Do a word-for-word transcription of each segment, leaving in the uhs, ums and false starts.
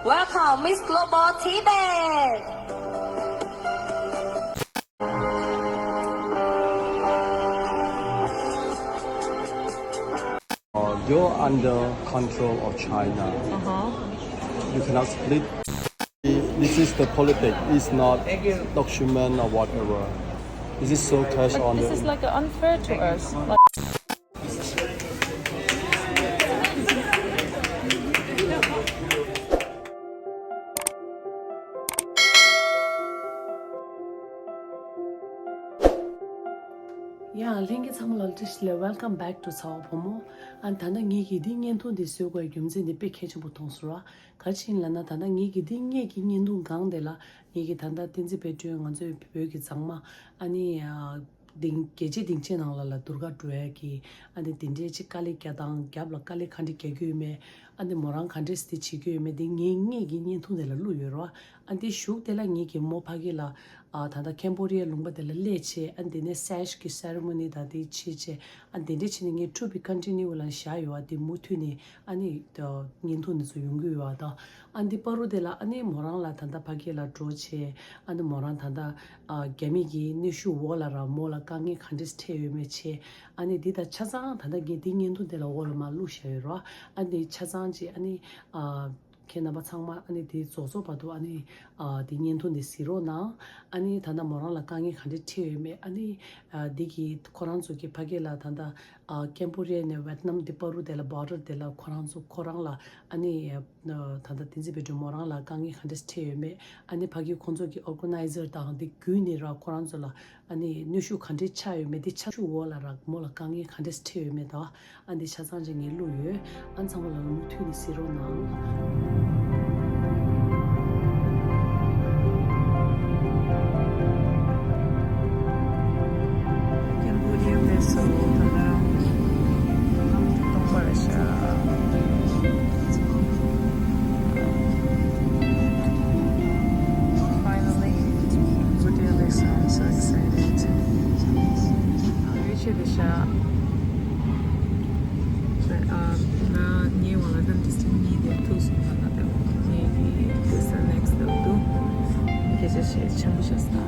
Welcome, Miss Global Tibet! Uh, you're under control of China. Uh-huh. You cannot split. This is the politics. It's not document or whatever. This is so cash on this the is like unfair to us. Like ཡ། ལྷན་རྒྱས་ཚང་མ་ལ་བཀྲ་ཤིས་བདེ་ལེགས། Welcome back to ཚ་བ་བུ་མོ། ཨ་ད་ལྟ་ངེད་ཀྱིས་འདི་བརྙན་ཐུང་འདི་བཟོ་དགོས་རྒྱུ་མཚན་འདི་དཔེ་གལ་ཆེན་པོ་མཐོང་སོང་ར། ག་རེ་ཡིན་ལབ་ན། ད་ལྟ་ངེད་ཀྱིས་འདི་ངེད་ཀྱི་བརྙན་ཐུང་སྒང་དེ་ལ་ངེད་ཀྱིས་ད་ལྟ་བསྟན་འཛིན་དཔལ་སྒྲོན་ང་ཚོའི་བོད་ཀྱི་མཛངས་མ། ཨ་ནི་ཨ་སྡིངས་རྒྱལ་སྤྱིའི་སྡིངས་ཆའི་ནང་ལ་ལ་དུར་ཁ་འགྲོ་ཡ་གི། ཨ་ནི་དེ་འདྲའི་ཅིག་དཀའ་ལས་བརྒྱབ་སྟངས། རྒྱབ་ལ་དཀའ་ལས་ག་འདྲ་རྒྱག་གི་ཡོད་མེད། ཨ་ནི་མོ་རང་ག་འདྲས་དེ་བྱེད་ཀྱི་ཡོད་མེད་དེ་ངེད་ངེད་ཀྱིས་བརྙན་ཐུང་དེ་ལ་བླུགས་ཡོད་ར། ཨ་འདི་གཞུག་དེ་ལ་ངེད་ཀྱིས་མོ་ཕ་གི་ལ་ཨ་ད་ལྟ་ཁེམ་བྷོ་ཌི་ཡའི་ལུང་པ་དེ་ལ་སླེབས་བྱས། ཨ་འདི་ནས་སེཤ་གི་སེ་རི་མོ་ནི་དང་དེ་བྱས་བྱས། ཨ་འདི་འདྲས་བྱས་ནས་ངས་to be continue ལ་བཞག་ཡོད། ཨ་འདི་མུ་མཐུད་ནས་ཨ་ནི་བརྙན་ཐུང་འདི་ཚོ་ཡོང་གི་ཡོད་ཨ། ད་ཨ་འདི་བར་དུ་དེ་ལ་ཨ་ནི་མོ་རང་ལ་ད་ལྟ་ཕ་གི་ལ་འགྲོ་བྱས། ཨ་ནི་མོ་རང་ད་ལྟ་ཨ་རྒྱ་མི་གི་གནོན་ཤུགས་འོག་ལ་ར་མོ་ལ་དཀའ་ངལ་ག་འདྲས་འཕྲད་ཡོད་མེད་བྱས། ཨ་ནི་འདི་དང་ཆ་ཚང་ད་ལྟ་ངས་འདི་བརྙན་ཐུང་དེ་ལ་འོག་ལ་མར་བླུགས་བཞག་ཡོད་ར། ཨ་ནི་ཆ་ཚང་ཅིག་ཨ་ནི་ཨ་ཁྱེད་རྣམ་པ་ཚང་མ་ཨ་ནི་དེ་རྫོགས་རྫོགས་བར་དུ་ཨ་ནི་ཨ་དེ་བརྙན་ཐུང་དེ་གཟིགས་རོགས་གནང་། ཨ་ནི་ད་ལྟ་མོ་རང་ལ་དཀའ་ངལ་ག་འདྲ་འཕྲད་ཡོད་མེད། ཨ་ནི་ཨ་དེ་གི་ཁོ་རང་ཚོ་གི་ཕ་གི་ལ་ད་ལྟ་ཨ་ཁེམ་བྷོ་ཌི་ཡ་ནས་ཝེད་ནམ་དེ་བར་དུ་དེ་ལ་བོར་ཌར་དེ་ལ་ཁོ་རང་ཚོ་ཁོ་རང་ལ་ཨ་ནི་ཨ་ད་ལྟ་བསྟན་འཛིན་དཔལ་སྒྲོན་མོ་རང་ལ་དཀའ་ངལ་ག་འདྲ་འཕྲད་ཡོད་མེད། ཨ་ནི་ཕ་གི་ཁོང་ཚོ་གི་ཨོར་ག་ནའི་ཛར་དང་དེ་བརྒྱུད་ནས་ར་ཁོ་རང་ཚོ་ལ་ཨ་ནི་གནོན་ཤུགས་ག་འདྲས་ཆགས་ཡོད་མེད། དེ་ཆགས་ཤུགས་འོག་ལ་ར་མོ་ལ་དཀའ་ངལ་ག་འདྲས་འཕྲད་ཡོད་མེད་དང་། ཨ་འདི་ཆ་ཚང་ཅིག་ངས་བླུགས་ཡོད། ཨ་ཚང་མ་ལ་མུ་མཐུད་ནས་གཟིགས་རོགས་གནང་། Cambodia peso ད་ལྟ་སྟོང་པ་རེད་ཤག Finally, Cambodia peso. I'm so excited. རེད་ཤག But, um, ང་ངའི་ཝ་ལ་ཀན་ཌི་སི་ཊན་གཉིས་དེ་ཐུག་སོང་། ད་ལྟ་དེ་ངའི་གི་this is next up དུ་སྐད་ཆ་བཤད་ཆེན་པོ་བྱས་སོང་།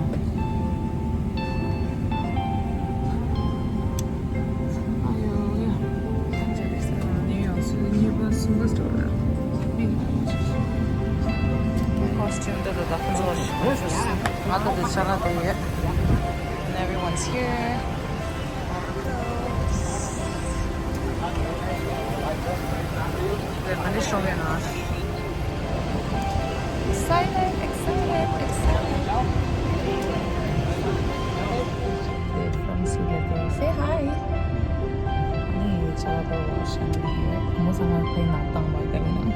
ཨ་ཡོ་ཡ། ཐམས་ཅད་དེ་ས་ནིའུ་ཡོག་སུ་གཉིས་པ་གསུམ་པ་སྟོར་ལ་མི་ཁོ་སི་ཊིའུམ་དེ་ལ་ད་ཁོ་ཚོ་ང་ད་དེ་ཤ་ལ་དེ་ཡོད། And everyone's here. Excited, excited, excited. Wait from see that they say hi. ནི་ཅ་ལག་པོ་ཤན་ཏི་ཡོད། ཁོ་མོ་ཚང་མ་ཕའི་ནག་བཏང་བ་དེ་ལ་ན།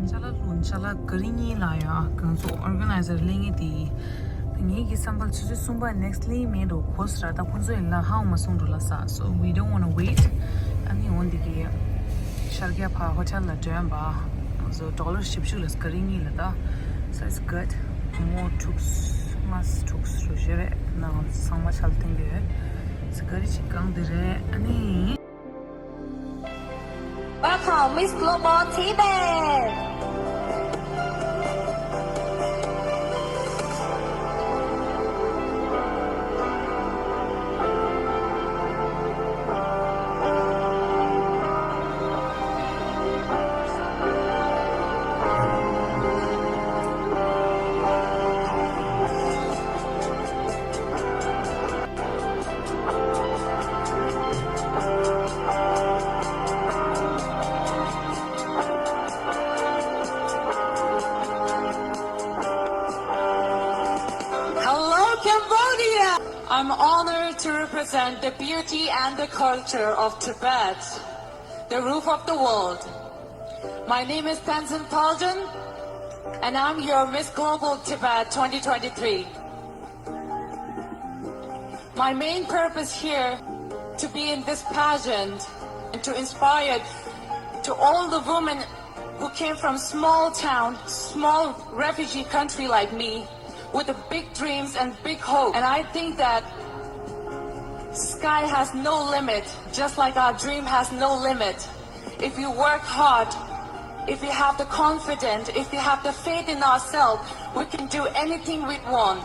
ཅ་ལག་ལུང་ཅ་ལག་ག་རེ་གཉིས་ལ་ཡ་གང་ཚོ་ཨོར་ག་ནའི་ཛར་ལེན་ངེས་དེ། ངེད་ཀྱི་བསམ་པར་ཆུ་ཚོད་གསུམ་པ་next ལེན་མེད་འགྲོ་གོ་སི་ར། ད་ཁོང་ཚོ་ཡིན་ལ་ཧ་འོ་མ་སོང་འགྲོ་ལ་ས། So we don't wanna wait. ཨ་ནི་འོན་ཏེ་གི་ཤར་རྒྱག་ཕ་ཧོ་ཊེལ་ལ་འགྲོ་ཡ་བ། So ཌོ་ལར་བཞི་བཅུ་ལ་ག་རེ་གཉིས་ལ་ད། So it's good. མོ་དྲུག་མ་དྲུག་རུ་བཞི་རེད་ནང་ཚང་མ་ཆ་ལ་བསྟན་གི་ཡོད། So ག་རེ་ཅིག་གང་དེ་རེད། ཨ་ནི། Welcome, Miss Global Tibet! Hello, Cambodia! I'm honored to represent the beauty and the culture of Tibet, the roof of the world. My name is Tenzin Palden, and I'm your Miss Global Tibet twenty twenty-three. My main purpose here to be in this pageant and to inspire to all the women who came from small town, small refugee country like me, with the big dreams and big hope. And I think that Sky has no limit, just like our dream has no limit. If we work hard, if we have the confidence, if we have the faith in ourselves, we can do anything we want.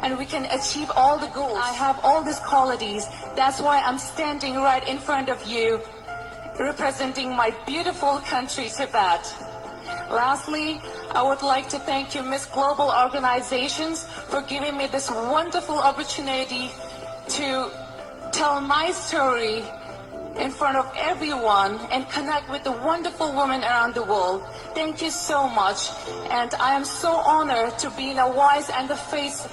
And we can achieve all the goals. I have all these qualities. That's why I'm standing right in front of you, representing my beautiful country, Tibet. Lastly, I would like to thank you, Miss Global Organizations, for giving me this wonderful opportunity to tell my story in front of everyone and connect with the wonderful women around the world. Thank you so much. And I am so honored to be in a voice and the face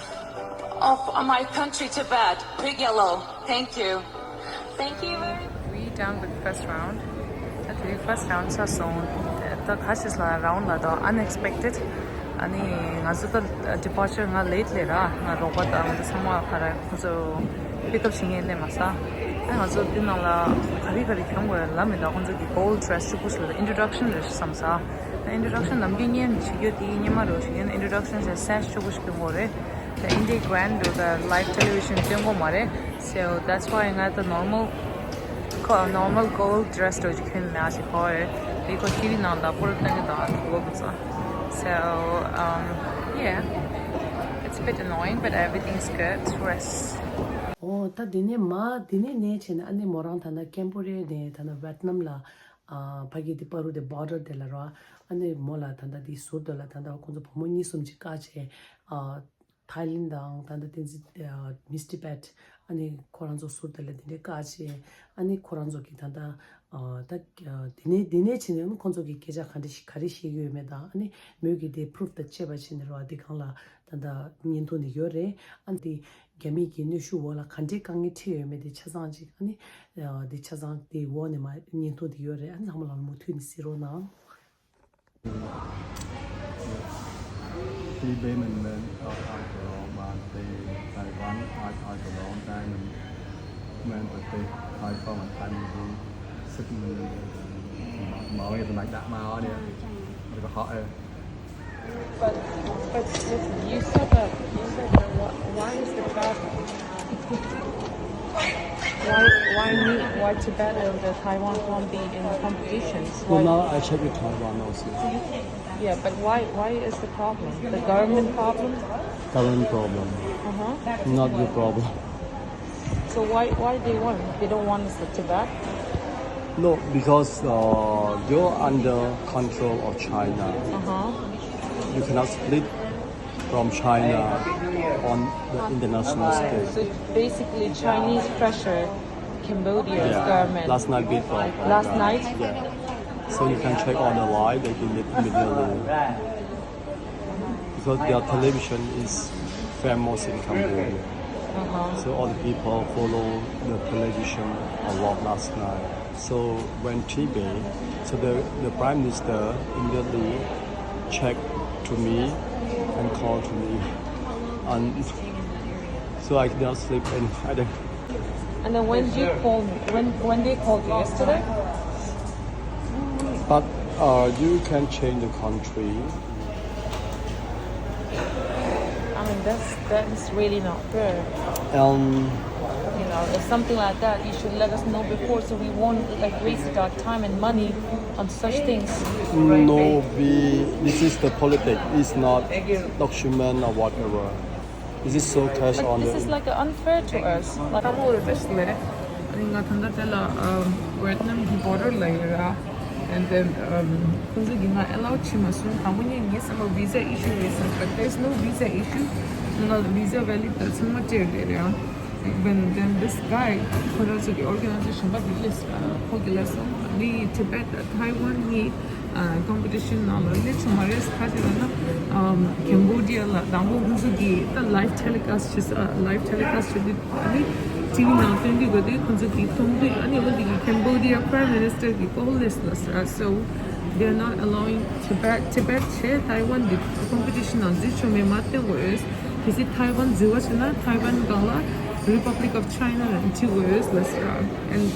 of my country, Tibet. Big yellow. Thank you. Thank you very much. We done with first round. ད་དེ་first round ཚར་སོང་། ད་ཁ་ཤས་ལ་round ལ་ད་unexpected. ཨ་ནི་ང་ཚོ་ད་departure ང་late ལས་ར། ང་རོགས་པ་དང་ང་ཚོ་ཚང་མ་ཕར་ཁོ་ཚོ་pick up བྱེད་མཁན་སླེབས་མ་ས། ཨ་ང་ཚོ་དེ་ནང་ལ་ག་རེ་ག་རེ་གྱོན་དགོས་ལབ་མེད། ད་ཁོ་ཚོ་གི་gold dress ཕྱུག་པོ་ཞིག་ལ་introduction རེ་ཞིག་བསམ་ས། introduction ནམ་རྒྱུན་ཉན་བྱེད་རྒྱུ་དེ་སྔོན་མ་རོ་ཞིག་ཡིན། introduction བྱས་set ཕྱུག་པོ་ཞིག་གྱོན་དགོས་རེད། The Indian grand to the live television སྟོན་གོ་མ་རེད། So that's why ང་ད་normal ཁོ་normal gold dress འདྲ་ཅིག་གྱོན་ན་ཞིག་གོ་རེད། དེ་ཁོ་TV ནང་ད་པོར་བཏང་གི་ད་གོ་གི་ཚ། So um yeah, it's a bit annoying, but everything's good. Rest. ཨོ་ད་དེ་ནས་མ་དེ་ནས་ནས་བྱས་ན་ཨ་ནི་མོ་རང་ད་ལྟ་ཀེམ་པོ་ཌི་ཡ་ནས་ད་ལྟ་ཝེད་ནམ་ལ་ཨ་ཕ་གི་དེ་པ་རུ་དེ་border དེ་ལ་ར། ཨ་ནི་མོ་ལ་ད་ལྟ་དེ་ཟུར་དུ་ལ་ད་ལྟ་ཁོང་ཚོ་བུ་མོ་གཉིས་གསུམ་ཅིག་བཀག་བྱས། ཨ་ཐའི་ལེན་དང་ད་ལྟ་བསྟན་འཛིན་Miss Tibet ཨ་ནི་ཁོ་རང་ཚོ་ཟུར་དུ་ལ་དེ་འདྲའི་བཀག་བྱས། ཨ་ནི་ཁོ་རང་ཚོ་གི་ད་ལྟ་ཨ་ད་དེ་ནས་དེ་ནས་བྱས་ནས་ཁོང་ཚོ་གི་སྐད་ཆ་ག་འདྲ་ཞིག་ག་རེ་བཤད་ཀྱི་ཡོད་མེད་དང་། ཨ་ནི་མོས་ཀྱི་དེ་proof དང་བཅས་པ་བྱས་ནས་ར་དེ་སྒང་ལ་ད་ལྟ་བརྙན་ཐུང་དེ་ཡོད་རེད། ཨ་ནི་དེ་རྒྱ་མི་གི་གནོན་ཤུགས་འོག་ལ་ག་འདྲའི་དཀའ་ངལ་འཕྲད་ཡོད་མེད་དེ་ཆ་ཚང་ཅིག་ཨ་ནི་དེ་ཆ་ཚང་དེ་འོག་ནས་མ་བརྙན་ཐུང་དེ་ཡོད་རེད། ཨ་ནི་ཚང་མ་ལ་མུ་མཐུད་ནས་གཟིགས་རོགས་གནང་།ទីបីមិនមែនអត់ឲ្យគោរពបានទេ តែគាត់អត់ឲ្យគោរពតែមិនមែនប្រទេសថៃក៏មិនថានិយាយសិទ្ធិមនុស្សមកវាសម្ដេចដាក់មកនេះវាកុហកអើ But but listen, you said that you said that why, why is the problem? Why why me? Why Tibet and the Taiwan can't be in the competitions? Well, now I check with Taiwan also. Yeah, but why why is the problem? The government problem? Government problem. Uh huh. Not your problem. So why why they want? They don't want us to Tibet. No, because uh, you're under control of China. Uh huh. You cannot split from China on the international stage. So basically, Chinese pressure Cambodia's yeah. government. Last night we talked. Last night. Yeah. So you can check on the live. They did it immediately. Because their television is famous in Cambodia. Uh-huh. So all the people follow the television a lot last night. So when Tibet, so the, the prime minister immediately checked to me and called to me. And so I did not sleep and I don't And then when you called me, when when they called you yesterday? But uh, you can change the country. I mean, that's that's really not fair. Um, You know, if something like that, you should let us know before, so we won't like waste our time and money on such things. No, we. This is the politics. It's not document or whatever. This is so cash on the. This is like unfair to us. Like, ཁ་མོ་རེ་བེས་མེ་རེ། ཨ་ནི་ང་ད་ལྟ་དེ་ལ་ཝེད་ནམ་གི་border ལ་ཡོད་ར། And then ཁོང་ཚོ་གིས་ང་allow བྱེད་མ་སོང་། དང་པོ་ཉིད་ངའི་བསམ་པར་visa issue རེད་བསམ། But there's no visa issue. ང་ལ་visa valid དང་ཚང་མ་སྤྲད་རེད་ར། When then this guy ཁོ་རང་ཚོ་གི་organization པ་དེ་ལས་ཁོ་གི་ལ་སོང་། ནི་Tibet Taiwan གཉིས competition ནང་ལ་སླེབས་ཆོག་མ་རེད། ག་རེ་ལབ་ན་Cambodia ལ་དང་པོ་ཁོང་ཚོ་གིས་ད་live telecast བྱེད་ས། live telecast བྱེད་དུས་ཨ་ནི་TV ནང་སྟོན་དུས་ག་དུས་ཁོང་ཚོ་གིས་མཐོང་དུས་ཨ་ནི་འོ་དེ་གི་Cambodia Prime Minister གི་ལྐོག་ལས་ལ་ཟེར། So they're not allowing Tibet, Tibet བྱས་Taiwan འདི་competition ནང་འཛུལ་ཆོག་མེད་མ་བསྟན་དགོས། གལ་སྲིད་Taiwan འཛུལ་བ་བྱས་ན་Taiwan སྒང་ལ་Republic of China ལ་འཁྲི་དགོས་ལ་ཟེར། And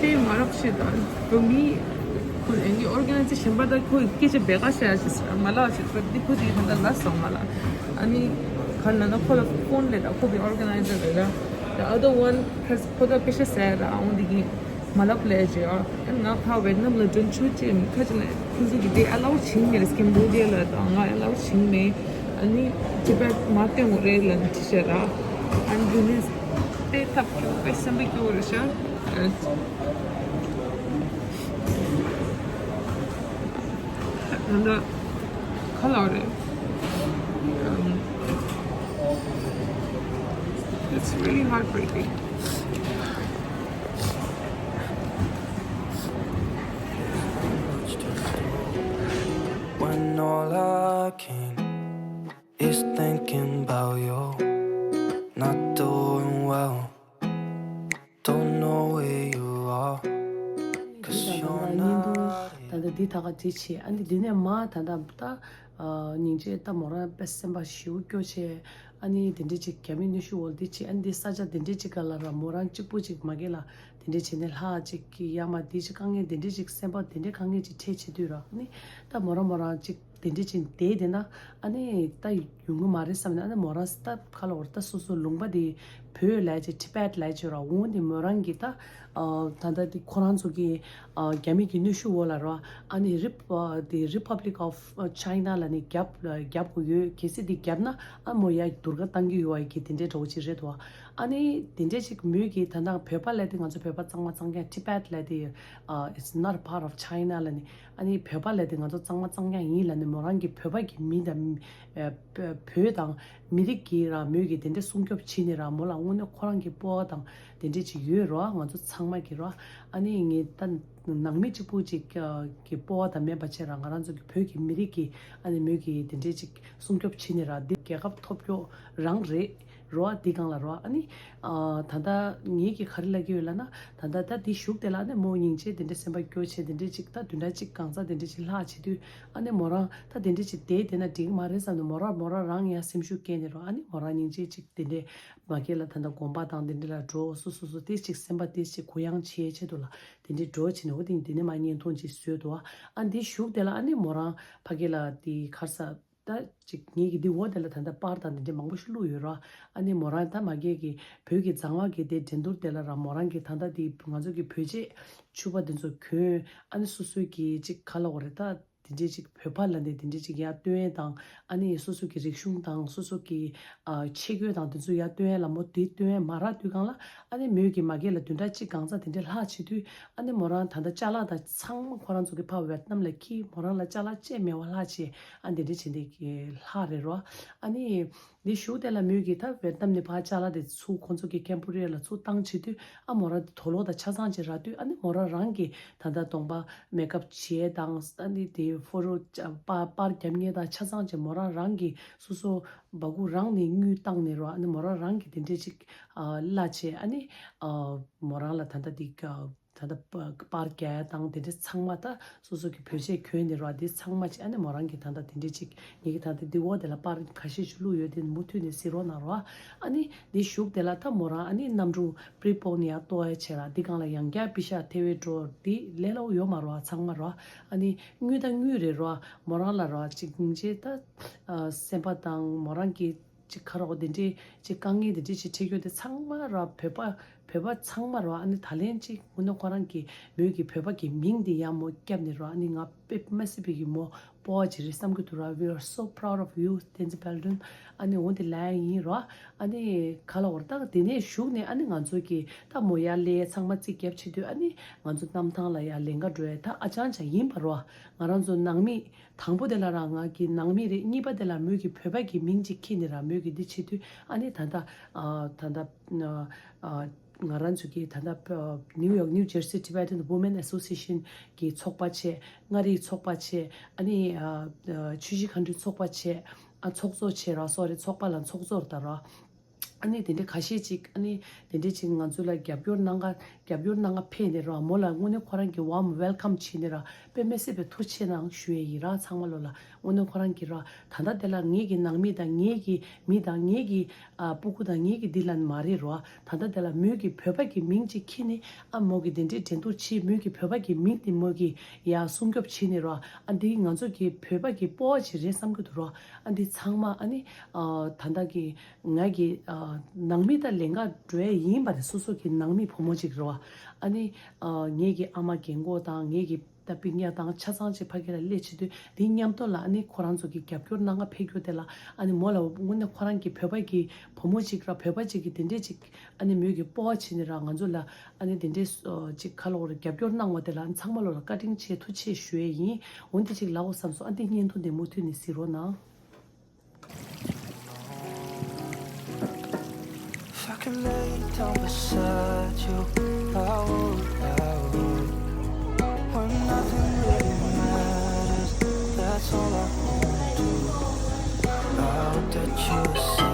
དེ་མ་རབས་ཤིག་དང་བོད་མི་ཁོ་ཨེ་ནི་organization པ་དང་ཁོའི་སྐད་ཆ་བེ་ག་བཤད་ཡ་ཞིག་ཟེར་མ་ལབ་ཞིག་ཟེར། འདི་ཁོ་དེ་ད་ལྟ་ལབ་སོང་མ་ལ། ཨ་ནི་ག་ལབ་ན་ཁོ་ལ་phone ལས་ད་ཁོ་གི་organizer ལས་ད། The other one has put up picture said, I want to give my love pleasure. And now how Vietnam le dun chu chi ka chi le ku zu gi de allow ching me skim do de la da nga allow ching me. Ani Tibet ma te mo re la ti sha ra. And this is te tap kyo pe sam bi kyo re sha. And the color. Um, it's really heartbreaking. When all I can is thinking about you, not doing well, don't know where you are, 'cause you're not here. ད་ལྟ་འདི་ད་ག་དེ་བྱས། ཨ་ནི་འདི་ནས་མ་ད་ལྟ་ད་ཨ་སྙིང་རྗེ་ད་མོ་རང་དཔེ་སེམས་པ་ཞེ་པོ་སྐྱོ་བྱས། ཨ་ནི་དེ་འདྲས་ཅིག་རྒྱ་མི་གནོན་ཤུགས་འོག་འདི་བྱས། ཨ་ནི་འདི་ས་ཆ་དེ་འདྲས་ཅིག་ག་ལ་ར་མོ་རང་གཅིག་པུ་ཅིག་མ་གི་ལ་དེ་འདྲས་བྱས་ནས་ལྷག་ཅིག་གི་ཡ་མ་འདི་ཅིག་དཀའ་ངལ་དེ་འདྲས་ཅིག་སེམས་པ་དེ་འདྲས་དཀའ་ངལ་ཅིག་འཕྲད་བྱེད་དུས་ར། ཨ་ནི་ད་མོ་རང་མོ་རང་ཅིག་དེ་འདྲས་ཅིག་བསྡད་དེ་ན། ཨ་ནི་ད་ཡོང་གི་མ་རེད་བསམ་ནས། ཨ་ནི་མོ་རང་ད་ཁ་ལོ་བར་ད་སོ་སོ་ལུང་པ་དེ་བོད་ལས་ཅིག་ཊི་བེཊ་ལས་ཅིག་ར། འོང་དེ་མོ་རང་གི་ད་ཨ་ད་ད་དེ་ཁོ་རང་ཚོ་གི་ཨ་རྒྱ་མི་གི་གནོན་ཤུགས་འོག་ལ་ར། ཨ་ནི་རི་ཨ་དེ་Republic of China ལ་ནི་རྒྱབ་རྒྱབ་དགོས་ཡོད། གལ་སྲིད་དེ་རྒྱབ་ན་ཨ་མོ་ཡ་སྡུར་ག་བཏང་གི་ཡོད་བ་གི་དེ་འདྲའི་འདྲ་བོ་ཅིག་རེད་དོ། ཨ་ནི་དེ་འདྲས་ཅིག་མོས་གི་ད་ནང་བོད་པ་ལས་དེ་ང་ཚོ་བོད་པ་གཙང་མ་གཙང་རྐྱང་ཊི་བེཊ་ལས་དེ་ཨ་it's not a part of China ལ་ནི། ཨ་ནི་བོད་པ་ལས་དེ་ང་ཚོ་གཙང་མ་གཙང་རྐྱང་ཡིན་ལ་ནི་མོ་རང་གི་བོད་པ་གི་མི་དང་ཨ་བོད་དང་མི་རིགས་ཀྱི་ར་མོས་ཀྱི་དེ་འདྲས་སྲུང་སྐྱོབ་བྱེད་ནི་ར། མོ་ལ་དངོས་གནས་ཁོ་རང་གི་སྤོབས་པ་དང་དེ་འདྲས་ཅིག་ཡོད་རོ། ང་ཚོ་ཚང་མ་གི་རོ། ཨ་ནི་ངས་ད་ནང་མི་གཅིག་པུ་ཅིག་གི་སྤོབས་པ་དང་མེད་པ་བྱས་ར། ང་རང་ཚོ་གི་བོད་ཀྱི་མི་རིགས་ཀྱི་ཨ་ནི་མོས་ཀྱི་དེ་འདྲས་ཅིག་སྲུང་སྐྱོབ་བྱེད་ནི་ར། འདི་རྒྱལ་ཁབ་ཐོབ་སྐྱོ་རང་རེད། རོ་ཨ་འདི་སྒང་ལ་རོ་ཨ། ཨ་ནི་ཨ་ད་ལྟ་ངེད་ཀྱིས་ག་རེ་ལབ་ཀྱི་ཡོད་ལབ་ན། ད་ལྟ་ད་འདི་བཞུགས་དེ་ལ་ཨ་ནི་མོ་སྙིང་རྗེ་དེ་འདྲའི་སེམས་པ་སྐྱོ་བྱས་དེ་འདྲའི་ཅིག་ད་བདུན་ཕྲག་གཅིག་གང་ཚ་དེ་འདྲའི་ཅིག་ལྷག་བྱེད་དུས། ཨ་ནི་མོ་རང་ད་དེ་འདྲའི་ཅིག་བསྡད་དེ་ན་འགྲིག་གི་མ་རེད་བསམ་ནས་མོ་རང་མོ་རང་རང་ཡང་སེམས་ཤུགས་སྐྱེས་ནས་རོ། ཨ་ནི་མོ་རང་སྙིང་རྗེ་ཅིག་དེ་འདྲའི་མ་སྐྱེས་ལ་ད་ལྟ་དགོན་པ་དང་དེ་འདྲ་ལ་འགྲོ། སོ་སོ་སོ་དེ་ཅིག་སེམས་པ་དེ་ཅིག་གུ་ཡངས་བྱེད་ཆེད་དུ་ལ་དེ་འདྲའི་འགྲོ་བྱེད་ནས། འོ་དེ་འདི་ནས་མ་བརྙན་ཐུང་ཅིག་བཟོས་འདུག་ཨ་འདི་བཞུགས་དེ་ལ་ཨ་ནི་མོ་རང་ཕ་གི་ལ་དེ་ག་རེ་ཟ། ད་ཅིག་ངེད་ཀྱི་འདི་འོག་དེ་ལ་ད་ལྟ་པར་དང་དེ་འདྲ་མང་པོ་ཞིག་བླུགས་ཡོད་ར། ཨ་ནི་མོ་རང་ད་མ་གིའི་བོད་ཀྱི་མཛངས་པ་གི་དེ་འགྲན་བསྡུར་དེ་ལ་ར་མོ་རང་གི་ད་ལྟ་དེ་ང་ཚོ་གི་བོད་ཆས་ཕྱུ་པ་དེ་ཚོ་གྱོན། ཨ་ནི་སོ་སོའི་གི་ཅིག་ག་ལབ་དགོས་རེད། ད་དེ་འདྲས་ཅིག་བོད་པ་ལ་ནི་དེ་འདྲས་ཅིག་ཡར་སྟོན་ཡས་དང་། ཨ་ནི་སོ་སོ་གི་རིག་གཞུང་དང་སོ་སོ་གི་ཨ་ཆས་གོས་དང་དེ་ཚོ་ཡར་སྟོན་ཡས་ལ་མོ་དེ་སྟོན་ཡས་མ་རག་དུས་སྒང་ལ། ཨ་ནི་མོས་ཀྱི་མ་གིའི་ལ་བདུན་ཕྲག་གཅིག་གང་ཚ་དེ་འདྲས་ལྷག་བྱེད་དུས། ཨ་ནི་མོ་རང་ད་ལྟ་ཅ་ལག་དང་ཚང་མ་ཁོ་རང་ཚོ་གི་ཕར་ཝེད་ནམ་ལ་ཁྱེར། མོ་རང་ལ་ཅ་ལག་ཅེས་མེད་པ་ལྷག་བྱས། ཨ་འདི་འདྲས་བྱས་འདི་གི་ལྷག་རེད་རོ། ཨ་ནི་འདི་བཞུགས་དེ་ལ་མོས་ཀྱི་ད་ཝེད་ནམ་ནས་ཕར་ཅ་ལག་དེ་ཚུར་ཁོ་ཚོ་གི་ཀེམ་པུ་རི་ཡ་ལ་ཚུར་བཏང་བྱེད་དུས། ཨ་མོ་རང་དེ་དུག་ལོག་དང་ཆ་ཚང་ཅིག་རག་དུས། ཨ་ནི་མོ་རང་རང་གི་ད་ལྟ་གདོང་པ་མེག་ཨབ་བྱས་དང་། ཨ་ནི་དེ་ཕོ་རོ་པར་པར་རྒྱབ་མཁན་དང་ཆ་ཚང་ཅིག་མོ་རང་རང་གི་སོ་སོ་སྦ་ཁུག་རང་ནས་དངུལ་བཏང་ནས་རོ། ཨ་ནི་མོ་རང་རང་གི་དེ་འདྲས་ཅིག་ཨ་གླ་བྱས། ཨ་ནི་ཨ་མོ་རང་ལ་ད་ལྟ་དེ་ད་ལྟ་པར་རྒྱག་དང་དེ་འདྲས་ཚང་མ་ད་སོ་སོ་གི་བོད་ཆས་གྱོན་ནས་རོ། དེ་ཚང་མ་ཅིག་ཨ་ནི་མོ་རང་གི་ད་ལྟ་དེ་འདྲས་ཅིག་ངེད་ཀྱི་ད་ལྟ་འདི་འོག་དེ་ལ་པར་ཁ་ཤས་ཅིག་བླུགས་ཡོད། དེ་མུ་མཐུད་ནས་གཟིགས་རོགས་གནང་རོ། ཨ་ནི་འདི་བཞུགས་དེ་ལ་ད་མོ་རང་ཨ་ནི་གནམ་གྲུ་པི་རི་པོག་ནས་ཡར་གཏོར་ཡ་བྱས་ར། འདི་སྒང་ལ་ཡང་བསྐྱར་པི་ཤ་ཐེ་བའི་འགྲོ་འདི་ལས་སླ་པོ་ཡོད་མ་རོ། ཚང་མ་རོ། ཨ་ནི་དངུལ་ད་དངུལ་རེད་རོ། མོ་རང་ལ་རོ་ཅིག་སྙིང་རྗེ་ད་ཨ་སེམས་པ་དང་མོ་རང་གི་ཅིག་ཁ་རོག་དེ་འདྲས་ཅིག་དཀའ་ངལ་དེ་འདྲས་ཅིག་འཕྲད་རྒྱུ་དེ་ཚང་མ་ར་བོད་པ་བོད་པ་ཚང་མ་ར། ཨ་ནི་ད་ལན་ཅིག་དངོས་གནས་ཁོ་རང་གི་མོས་ཀྱི་བོད་པ་གི་མིང་དེ་ཡང་མོ་བརྒྱབ་ནས་ར། ཨ་ནི་ང་དཔེ་མ་སྲིད་པའི་གི་མོ་སྤོབས་པ་ཅིག་རེད་བསམ་གྱི་འདུག་ར། We are so proud of you, Tenzin Palden. ཨ་ནི་འོ་དེ་ལན་ཡིན་ར། ཨ་ནི་ག་ལ་འོར་ད་དེ་ནས་གཞུག་ནས་ཨ་ནི་ང་ཚོ་གི་ད་མོ་ཡར་ལས་ཚང་མ་རྩིས་རྒྱབ་བྱེད་དུས། ཨ་ནི་ང་ཚོ་གནམ་ཐང་ལ་ཡར་ལེན་ག་འགྲོ་ཡ་ད་ཨ་ཅང་ཅང་ཡིན་པ་ར། ང་རང་ཚོ་ནང་མི་དང་པོ་དེ་ལ་རང་ང་གི་ནང་མི་རེད། གཉིས་པ་དེ་ལ་མོས་ཀྱི་བོད་པ་གི་མིང་ཅིག་ཁྱེར་ནས་ར། མོས་ཀྱི་འདི་བྱེད་དུས་ཨ་ནི་ད་ལྟ་ཨ་ད་ལྟ་ཨ་ང་རང་ཚོ་གི་ད་ལྟ་New York, New Jersey Tibetan Women Association གི་ཚོགས་པ་བྱས། མངའ་རིས་ཚོགས་པ་བྱས། ཨ་ནི་ཨ་ཨ་ཆུ་བཞི་མཁའ་འགྲོའི་ཚོགས་པ་བྱས། ཨ་ཚོགས་གཙོ་བྱས་ར། སོ་རེ་ཚོགས་པ་ལ་ཚོགས་གཙོ་ད་ར། ཨ་ནི་དེ་འདྲ་ཁ་ཤས་ཅིག་ཨ་ནི་དེ་འདྲ་ཅིག་ང་ཚོ་ལ་རྒྱབ་སྐྱོར་གནང་ག་ རྒྱབ་སྐྱོར་གནང་ག་ཕེབས་ནས་ར། མོ་ལ་དངོས་གནས་ཁོ་རང་གི་warm welcome བྱས་ནས་ར། དཔེ་མི་སྲིད་པའི་ཐུགས་རྗེ་ཆེ་གནང་ཞུ་ཡས་ཡིན་ར། ཚང་མ་ལོ་ལ་དངོས་གནས་ཁོ་རང་གི་ར། ད་ལྟ་དེ་ལ་ངེད་ཀྱི་ནང་མི་དང་ངེད་ཀྱི་མི་དང་ངེད་ཀྱི་ཨ་སྤུ་གུ་དང་ངེད་ཀྱི་འདི་ལ་མ་རེད་ར། ད་ལྟ་དེ་ལ་མོས་ཀྱི་བོད་པ་གི་མིང་ཅིག་ཁྱེར་ནས་ཨ་མོ་གི་དེ་འདྲའི་འགྲན་བསྡུར་བྱས། མོས་ཀྱི་བོད་པ་གི་མིང་དེ་མོ་གི་ཡ་སྲུང་སྐྱོབ་བྱས་ནས་ར། ཨ་འདི་ང་ཚོ་གི་བོད་པ་གི་སྤོབས་པ་ཅིག་རེད་བསམ་གྱི་འདུག་ར། ཨ་འདི་ཚང་མ་ཨ་ནི་ཨ་ད་ལྟ་གི་ང་གི་ཨ་ནང་མི་དང་ལེན་ག་འགྲོ་ཡས་ཡིན་པ་དེ། སོ་སོ་གི་ནང་མི་བུ་མོ་ཅིག་རེད་བ། ཨ་ནི་ཨ་ངེད་ཀྱི་ཨ་མ་རྒན་གོག་དང་ངེད་ཀྱི་ད་སྤུན་ཀྱག་དང་ཆ་ཚང་ཅིག་ཕ་གི་ལ་སླེབས་བྱེད་དུས། འདིའི་མཉམ་དུ་ལ་ཨ་ནི་ཁོ་རང་ཚོ་གི་རྒྱབ་སྐྱོར་གནང་ག་ཕེབས་རྒྱུ་དེ་ལ། ཨ་ནི་མོ་ལ་དངོས་གནས་ཁོ་རང་གི་བོད་པ་གི་བུ་མོ་ཅིག་ར། བོད་པ་ཅིག་གི་དེ་འདྲས་ཅིག་ཨ་ནི་མོས་ཀྱི་སྤོབས་པ་བྱས་ནས་ར། ང་ཚོ་ལ་ཨ་ནི་དེ་འདྲས་ཅིག་ཁ་ལོག་ར་རྒྱབ་སྐྱོར་གནང་བ་དེ་ལ་ཚང་མ་ལོ་ལ་བཀའ་དྲིན་ཆེ་ཐུགས་རྗེ་ཆེ་ཞུ་ཡས་ཡིན། འོ་འདི་ཅིག་ལབ་འོ་བསམ་སོང་། ཨ་འདི་བརྙན་ཐུང་འདི་མུ་མཐུད་ནས་གཟིགས་རོགས་གནང་། If I could lay down beside you, I would, I would. When nothing really matters, that's all I wanna do. I hope that you see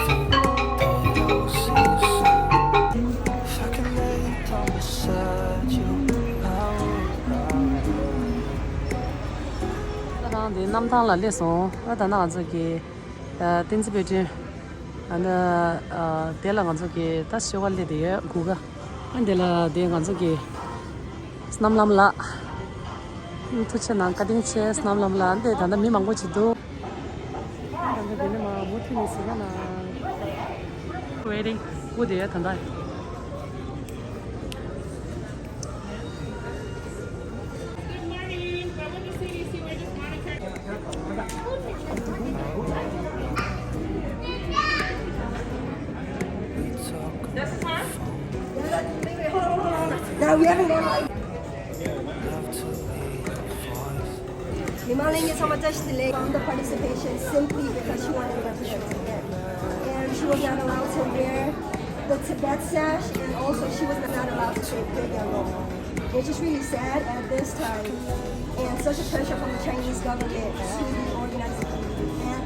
through, that I will see you soon. If I could lay down beside you, I would, I would. ད་རང་དེ་གནམ་ཐང་ལ་སླེབས་སོང་། ཨ་ད་ནང་ང་ཚོ་གི་ཨ་བསྟན་འཛིན་དཔལ་སྒྲོན། ཨ་ནི་ཨ་དེ་ལ་ང་ཚོ་གི་ད་ཤོག་ཁ་སླེབས་བསྡད་ཡོད། སྒུག་ག་ཨ་དེ་ལ་དེ་ང་ཚོ་གི་སྣམ་ལམ་ལགས། ཐུགས་རྗེ་གནང་། བཀའ་དྲིན་ཆེ། སྣམ་ལམ་ལགས། འདི་ད་ལྟ་མི་མང་པོ་ཅིག་འདུག་ད་ལྟ་དེ་ནས་མ་མུ་མཐུད་ནས་ཟིན་ན་ན། Waiting. སྒུག་བསྡད་ཡོད་ད་ལྟ། Good morning. Welcome to C D C. We're just monitoring. Jessica? Now we haven't gone live. Mimang Lingye so much today on the participation simply because she wanted to represent Tibet. And she was not allowed to wear the Tibet sash, and also she was not allowed to take Tibet. It's just really sad at this time, and such a pressure from the Chinese government to the organizing community. And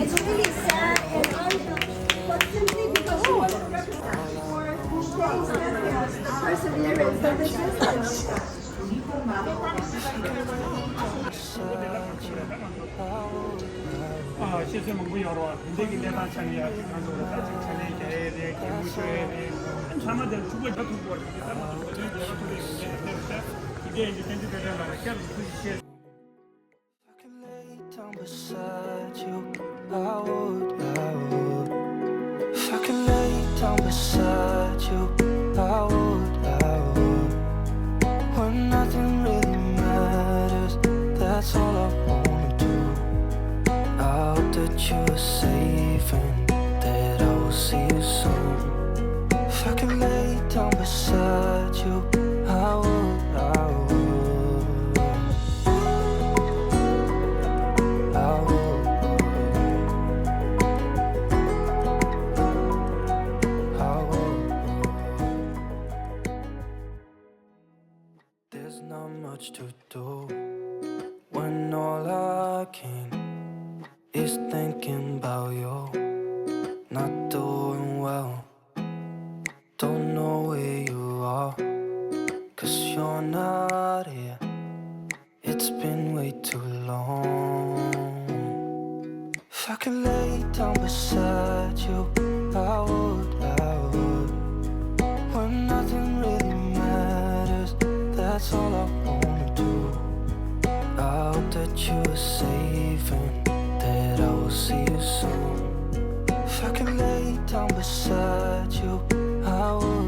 It's really sad and unfair, but simply because she wanted to represent for the perseverance and the distance. ཨ། ཤེས་ཚོད་མང་པོ་ཡོད་རེད་བ། དེ་འདྲའི་གི་གནས་སྟངས་ཆགས་ནས་ཡ། ཁྱེད་རང་ཚོ་ལ་ད་ཅིག་ཕྱག་ལས་རྒྱག་ཡས་རེད། གད་མོ་ཤོར་ཡས་རེད། ཚང་མ་དེར་ཕྱུག་པོ་རྒྱག་ཐུབ་དགོས་རེད། དེ་ལྟར་མ་གཏོགས་བོད་དོན་རྒྱལ་ཁབ་ཐོབ་ཡས་མེད་ལ། དེ་འདྲའི་ཡིན་དུས་བསྟན་འཛིན་དཔལ་སྒྲོན་ལགས་ལ་བསྐྱར་དུ་ཐུགས་རྗེ་ཆེ། If I could lay down beside you, I would, I would. If I could lay down beside you, I would, I would. When nothing really matters, that's all I wanna do. I hope that you are safe and that I will see you soon. If I could lay down beside you, I would, I would. There's not much to do when all I can is thinking about you. Not doing well, don't know where you are, 'cause you're not here. It's been way too long. If I could lay down beside you, I would, I would. When nothing really matters, that's all I wanna do. I hope that you are safe and that I will see you soon. If I could lay down beside you, I would.